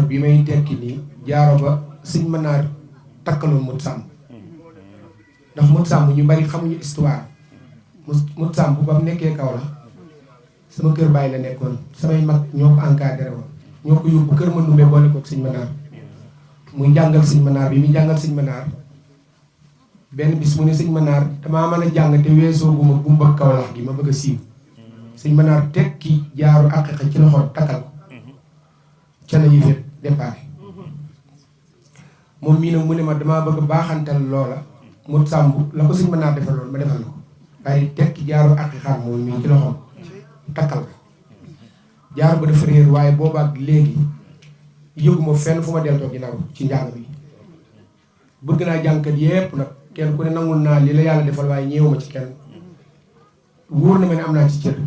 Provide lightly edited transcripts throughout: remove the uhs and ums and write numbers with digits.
bi may tekki nii jaaro ba sëñ Manar takkaloon Mut Sàmb ndax Mut Sàmb ñu bari xamuñu histoire Mut Sàmb ba mu nekkee kaw la sama kër bàyyi la nekkoon samay mag ñoo ko encadré woon ñoo ko yóbbu kër Mandumbe boole ko sëñ Manar muy jàngal sëñ Manar bi muy jàngal sëñ Manar benn bis mu ne sëñ Manar damaa mën a jàng te weesoo guma gumba Kawlax gi ma bëgg a siiw sëñ Manar tekki jaaru aqiqa ci loxo takkal ko ca la yëfee déparé moom mii nag mu ne ma damaa bëgg baaxantal loola Mut Sàmb la ko sëñ Manar defal loolu ma defal la ko waaye tekki jaaru aqiqa moom mii ci loxoom takkal ko jaaru ba dafa réer waaye boobaak léegi yëguma fenn fu ma deltoo ginnaaw ci njàng bi bëgg naa jàngkat yépp nag kenn ku ne nangul naa li la yàlla defal waaye ñëwuma ci kenn wóor na ma ne am naa ci cër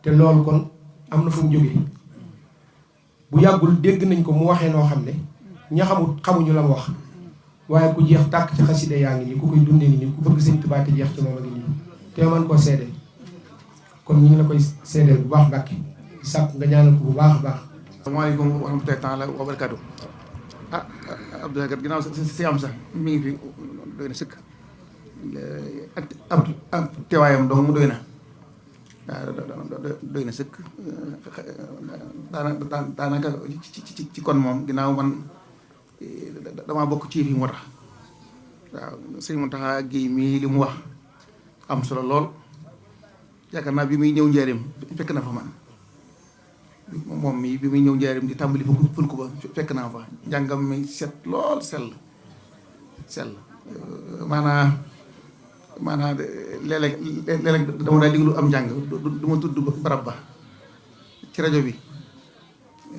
te loolu kon am na fu mu jógee bu yàggul dégg nañ ko mu waxee noo xam ne ña xamut xamuñu la mu wax waaye ku jeex tàkk ci xasida yaa ngi nii ku koy dundee ngi nii ku bëgg sëñ Tuubaa te jeex ci moom a ngi nii te man koo seede kon ñu ngi la koy seedeel bu baax Mbàkke di sàkk nga ñaanal ko bu baax a baax. asalaamaaleykum wa rahmatullaahi taala wa barakaatu. Abdoulaye kat ginnaaw si am sax mi ngi fi doy na sëkk ak ab teewaayam dong mu doy na waaw doy na sëkk daanaka ci kon moom ginnaaw man damaa bokk ci fi moo tax waaw sëñ Mountakha Guèye mii li mu wax am solo lool yaakaar naa bi muy ñëw njaareem fekk na fa man moom mii bi muy ñëw njaareem di tàmbali ful ko ba fekk naa fa njàngam mi set lool sell maanaa léeg-léeg dama daa diglu am njàng du ma tudd barab ba ci rajo bi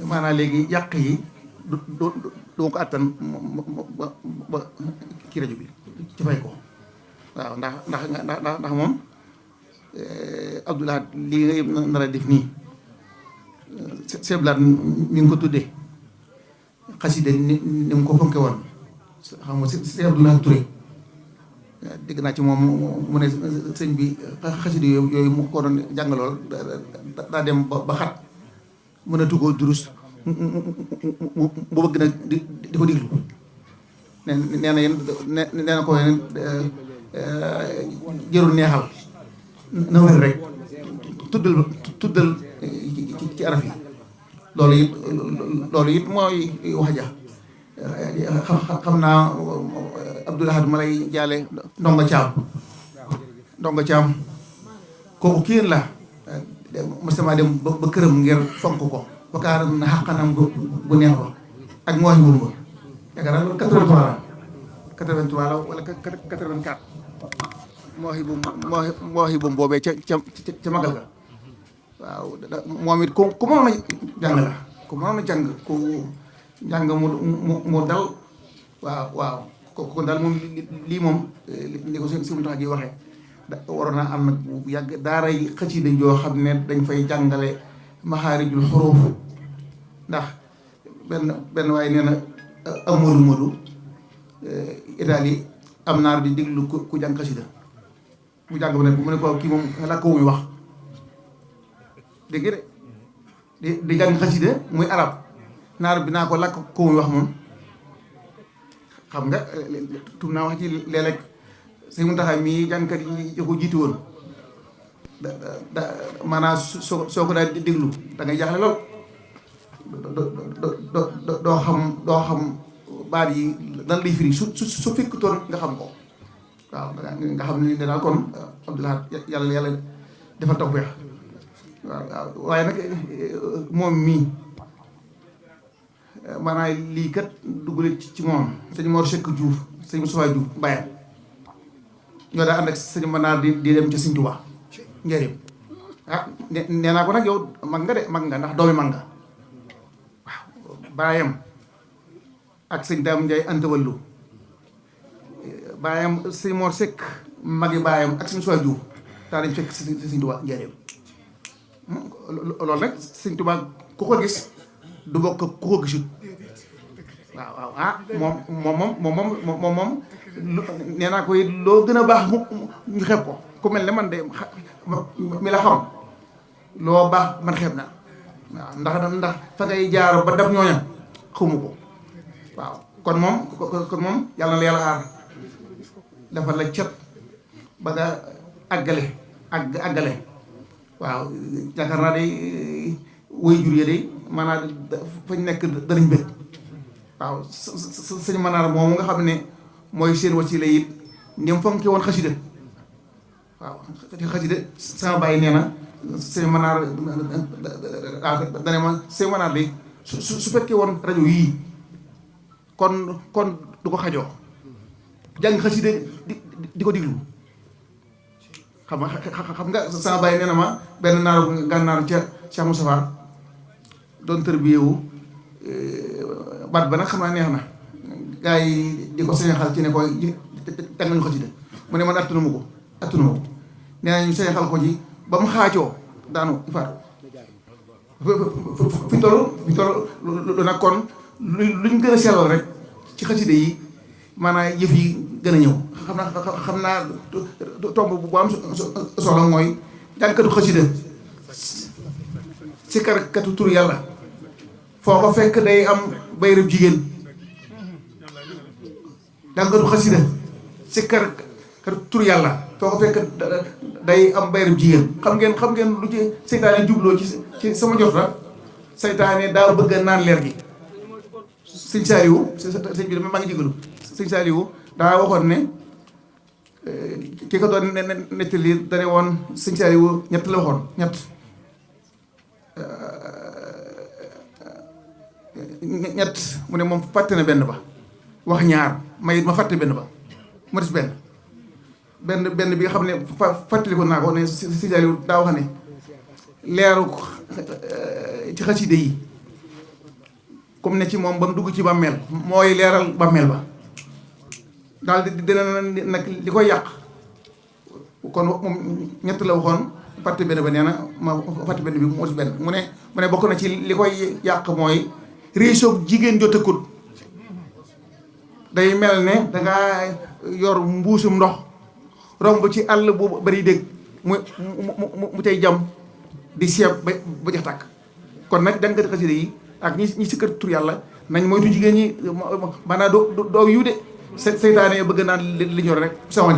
maanaa léegi yàq yi du ma ko àttan ba ci rajo bi ci fay ko waaw ndax moom Abdoulaye lii ngay nar a def nii seblaat mi ngi ko tuddee xasida ni mu ko fonke woon xam nga si Abdoulaye Touré dégg naa ci moom mu ne sëñ bi xasida yooyu mu ko doon jàngalool daa dem ba xat mënatu koo durus mu bëgg nag di ko diglu nee na yéen nee na ko yéen jërul neexal na wér rek tuddal ci araf yi loolu it mooy wax ja xam naa Abdoul Ahad ma lay jaale ndongo caam kooku kii la mosama dem ba këram ngir fonk ko bakaar na xaqanam bu neex ba ak mu wax wumba yaakaar naa loolu 83 la wala 84 moo waxi boobu boobee ca magal ga waaw moom it ku mënoon a jàng la ku mënoon a jàng ku jàng mu dal waaw ko daal moom lii moom li ko si Mountakha gi waxee waroon naa am nag bu yàgg daara yi xasida joo xam ne dañ fay jàngale maxaarijul xuruuf ndax benn waaye nee na Amadou Italie am naar di déglu ku jàng xasida mu jàng ba ne mu ne ko kii moom làkk wu muy wax dégg de di jàng xasida muy arab naar bi naa ko làkk ko muy wax moom xam nga tum naa wax ci léeg-léeg sëñ Mountakha mii jàngkat yi ko jiitu woon da maanaam soo ko daal di déglu da ngay jaaxle lool doo xam baat yi lan lay firi su fekkutoon nga xam ko waaw nga xam ne daal kon Abdoulaye yàlla defal tawfeex waaw waaye nag moom mii maanaam lii kat duggule ci moom sëñ Mor Seck Diouf sëñ Moussa Diouf Mbaye ñoo daa ànd ak sëñ Manar di dem ci sëñ Tuubaa njëriñ nee naa ko nag yow mag nga ndax doomi mag nga waaw baayam ak sëñ Dame Ndiaye Anta Wallu baayam sëñ Mor Seck magi baayam ak sëñ Moussa Diouf daa dañ fekk sëñ Tuubaa njëriñ loolu nag sëñ Tuubaa ku ko gis du bokk ku ko gisut waaw moom nee naa ko it loo gën a baax ñu xeeb ko ku mel ne man de mi la xam loo baax man xeeb naa waaw ndax fa ngay jaar ba dab ñooña xamu ko waaw kon moom yàlla na la yàlla aar dafa la cet ba nga àggale waaw yaakaar naa day woy jur yi day maanaam fañ nekk danañ bëgg waaw sëñ Manar moomu nga xam ne mooy seen wasila it ndem fonke woon xasida waaw xasida sama bàyyi nee na sëñ Manar dane ma sëñ Manar de su fekkee woon rajo yii kon du ko xajoo jàng xasida di ko diglu xam nga sama bàyyi nee na ma benn naaru gànnaaru ca Cheikh Moustapha doon tërbiyewu baat ba nag xam naa neex na gars yi di ko señaxal ci ne ko jàng nañu xasida mu ne man attunu ko nee nañu señaxal ko ci ba mu xaacoo daanu faatu fi toll lu nag kon luñ gën a sellal rek ci xasida yi maanaam yëf yi gën a ñëw xam naa tomb bu am soxla mooy jàngkatu xasida si karkatu tur yàlla foo ko fekk day am bayrab jigéen jàngkatu xasida si karkatu tur yàlla foo ko fekk day am bayrab jigéen xam ngeen lu ci seytaane jubloo ci sama jot la seytaane daa bëgg a naan leer gi sëñ Saaliwu sëñ bi maa ngi jégalu sëñ Saaliwu daa waxoon ne ki ko doon nettali dane woon sëñ Saaliwu ñett la waxoon ñett mu ne moom fàtte na benn ba wax ñaar may ma fàtte benn ba mu des benn bi nga xam ne fàttaliku naa ko ne sëñ Saaliwu daa wax ne leeru ci xaside yi comme ne ci moom ba mu dugg ci bàmmeel mooy leeral bàmmeel ba daal di dina nag li koy yàq kon moom ñett la waxoon fàtte benn ba nee na ma fàtte benn bi moo ci benn mu ne bokk na ci li koy yàq mooy réseau jigéen jo tëkkut day mel ne dangaa yor mbuusum ndox romb ci àll bu bari dégg mu tey jam di seeb ba jax tàkk kon nag jàngati xasida yi ak ñi si kër tur yàlla nañ moytu jigéen ñi maanaam doo yu de seytaane bëgg naan li ñor rek sama